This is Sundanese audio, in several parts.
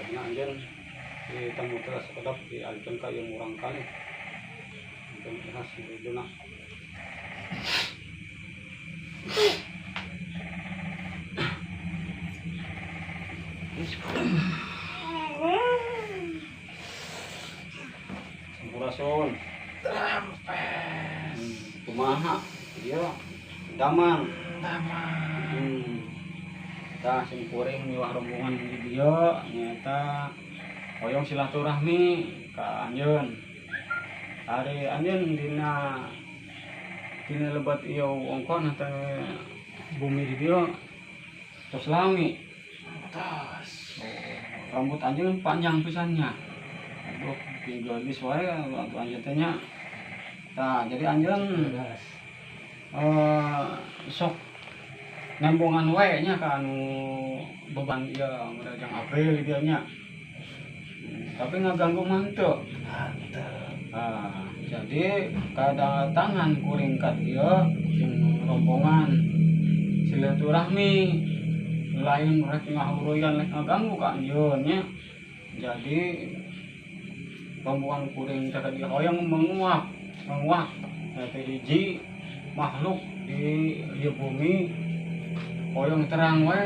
Nya anjeun ditemu teh sakedap dialihkeun ka ieu murang kali. Anjeun ikhlas ridona. Sampurasun. Rampes. Kumaha? Ieu damang. Damang. Tah sim kuring miwah rombongan di dieu nyaeta hoyong silaturahmi ka anjeun. Ari anjeun dina dina lebat ieu wewengkon atau bumi di dieu tos lami. Tos. Oh, rambut anjeun panjang pisan nya. Aduh, tinggal wae atuh anjeun teh nya. Tah, jadi anjeun sok nembongan wae nya ka anu beban ieu model jang April dieu nya. Tapi ngaganggu mah henteu. Henteu. Nah, jadi kadatangan kuring ka dieu sing rombongan silaturahmi lain rek ngahuruyan rek ngaganggu ka anjeun nya. Jadi rombongan kuring teh ka dieu hoyong menguak, menguak teh hiji makhluk di ieu bumi hoyong terang we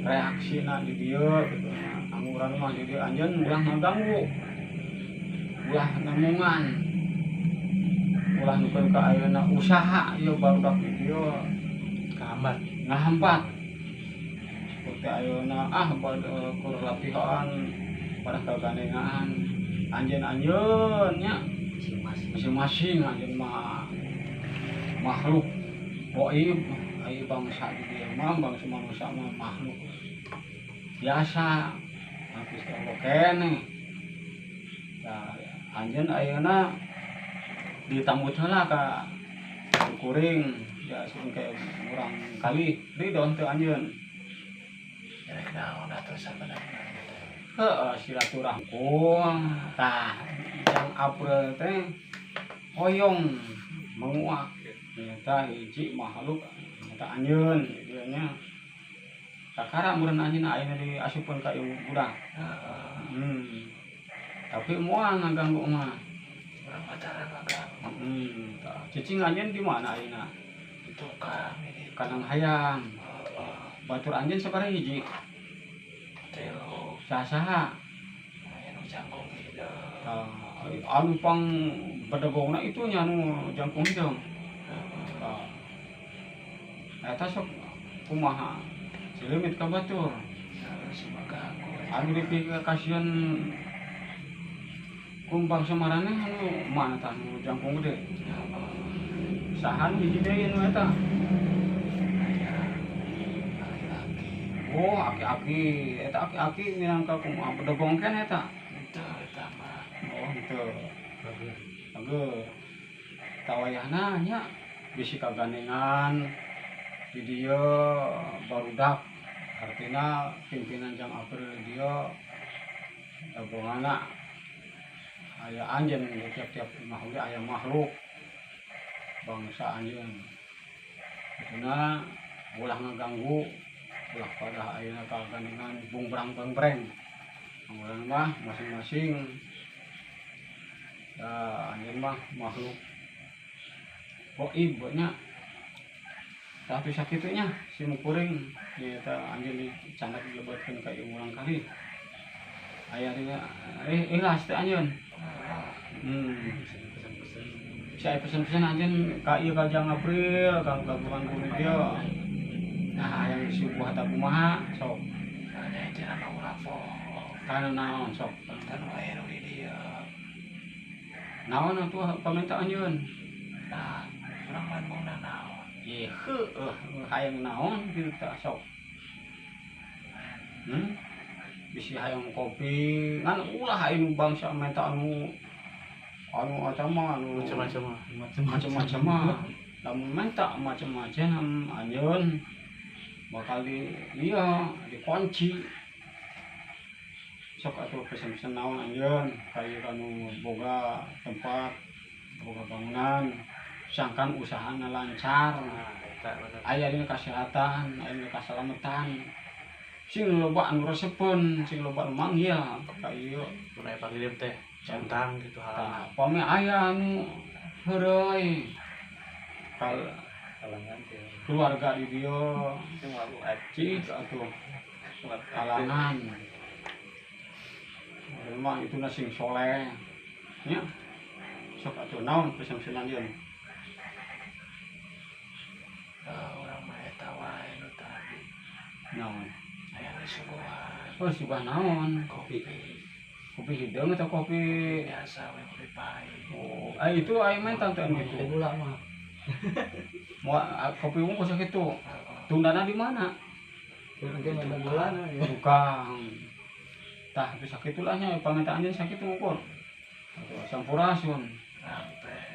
reaksina di dieu gitu nya. Angguran mah di dieu anjeun ulah ngaganggu. Ulah nemungan. Ulah nukeun ka ayeuna usaha ieu barudak di dieu Kahambat. Ngahambat. Seperti ayeuna pada keur latihan pada kagandengan anjeun-anjeun nya masing-masing. Masing-masing anjeun mah makhluk goib, ai bangsa di dieu mah bangsa manusia mah makhluk biasa. Gusti Allah keneh. Tah, anjeun ayeuna ditambut heula ka kuring ya kayak urang kali ridho teu anjeun? Rek naon atuh sabenerna teh? Heeh, silaturahmi. Tah, yang April teh hoyong menguak nyata hiji makhluk nyata anjeun dieu nya. Kakara meureun anjeun ayeuna diasupkeun ka ieu budak. Heeh. Tapi moal ngaganggu mah. Urang mah tara ngaganggu. Tah, cicing anjeun di mana ayeuna? Di tukang ini. Kandang hayam. Heeh. Batur anjeun sabaraha hiji? Tilu. Saha-saha? Aya nu jangkung hideung. Tah, anu pang bedegongna itu nya anu jangkung hideung. Heeh. Tah. Eta sok kumaha? Silimit ka batur. Heeh, ganggu. Anu dipikasieun ku bangsa maraneh anu mana tah anu jangkung gede? Heeh. Saha nu hiji deui anu eta? Aya laki-laki. Oh, aki-aki. Eta aki-aki minangka kumaha, bedegong keneh eta? Henteu eta mah. Oh, henteu. Bager. Tawayahna nya bisi kagandengan di dieu barudak, artina pimpinan jang April di dieu dagonganna aya anjeun di tiap-tiap imah oge aya makhluk bangsa anjeun. Kituna ulah ngaganggu, ulah pada ayeuna kagandengan bungbrang bangbreng. Urang mah masing-masing da anjeun mah makhluk goib nya. Tapi sakitu nya sim kuring nyaeta anjeun dicandak dilebetkeun ka ieu urang kali. Aya dina ikhlas teh anjeun? Pesan-pesan. Saya pesan-pesan anjeun ka ieu ka Jang April, ka gabungan bumi dieu. Nah, hayang disuguh atau kumaha sok? Nya intina mah ulah poho. Kana naon sok? Kan wae nu di dieu. Naon atuh pamenta anjeun? Nah, urang mah embung nanaon. Ye heueuh, hayang naon kitu tah sok? Bisi hayang kopi, ngan ulah anu bangsa menta anu anu eta mah anu macam-macam. Macam-macam mah. Lamun menta macam-macam anjeun bakal di iya dikunci. Sok atuh pesen-pesen naon anjeun ka anu boga tempat, boga bangunan, sangkan usahana lancar. Nah, eta bener. Aya dina kesehatan, aya dina kasalamatan. Sing loba anu resepeun, sing loba anu manggil ka ieu. Mun aya pangirim teh centang gitu Tah, halangan. pami aya anu heureuy kal Kalangan teh. Keluarga di dieu. Cuma Cik atuh kalangan. Memang itu sing soleh nya. Sok atuh, naon pesan anjeun? Ah, urang mah eta wae nu tadi. Naon? Aya disuguhan. Oh, suguhan naon? Kopi. Kopi hideung atau kopi Biasa we, kopi pahit. Oh, ah, itu aing mah tante anu itu. Teh gula mah. Mau ah, kopi unggul sakitu. Heeh. Tundana di mana? Nanti mana gula ya. Tukang. Tah, itu sakitu lah nya, pangintaan anjeun sakitu ukur. Atuh, sampurasun. Sampai.